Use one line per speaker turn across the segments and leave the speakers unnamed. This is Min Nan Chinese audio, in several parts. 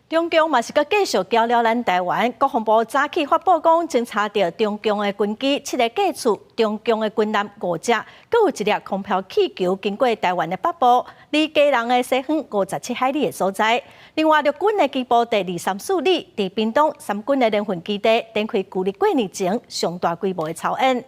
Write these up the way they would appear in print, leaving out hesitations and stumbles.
中共嘛是閣繼續攪擾咱台灣，國防部早起發布講，偵查著中共的軍機七个架次，中共的軍艦五隻，閣有一粒空飄氣球經過台灣的北部，離基隆的西方57海里的所在。另外，陸軍的機步第二三四旅佇屏東三軍的聯訓基地展開舊曆過年前上大規模的操演。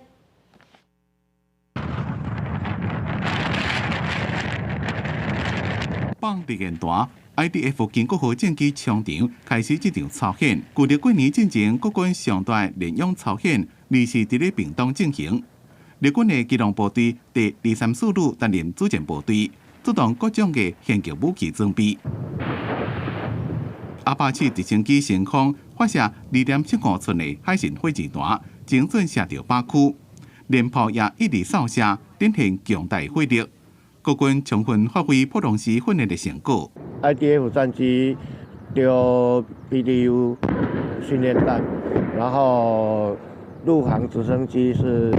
放烈焰彈，IDF 經國號戰機衝場開始這場操演。舊曆過年進前，國軍上大聯勇操演，而是佇咧屏東進行。陸軍的機動部隊第二三四旅擔任主戰部隊，出動各種的輕巧武器裝備。阿帕契直升機升空發射2.75寸的海神火箭彈，精準射著靶區。連炮也一直掃射，展現強大火力。國軍充分發揮普通時訓練的成果。
IDF 戰機丟 BDU 訓練彈，然後陸航直升機是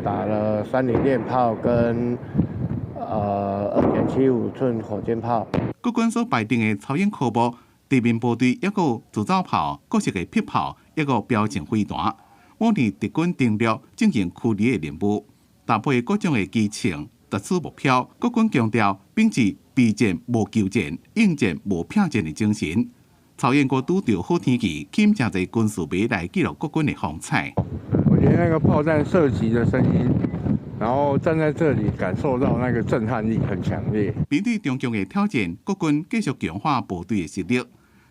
打了30鏈炮跟2.75寸火箭炮。
國軍所排定的操演科目，地面部隊抑閣有自走炮、各式的迫炮，抑閣有標槍飛彈，模擬敵軍登陸進行驅離的任務，搭配各種的機槍。奪取目標，國軍強調秉持備戰無求戰，應戰無避戰的精神。操演閣拄著好天氣，吸引誠濟軍事迷來記錄國軍的風采。
我覺得那個炮彈射擊的聲音，然後站在這裡感受到那個震撼力很強烈。
面對中共的挑戰，國軍繼續強化部隊的實力。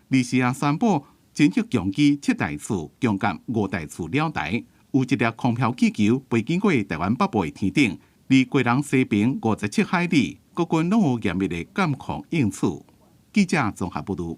二四也宣布，偵測強機七台次，強艦五台次了台，有一粒空飄氣球飛經過台灣北部的天頂。離基隆西邊57海里，國軍攏有嚴密的監控應處。記者綜合報導。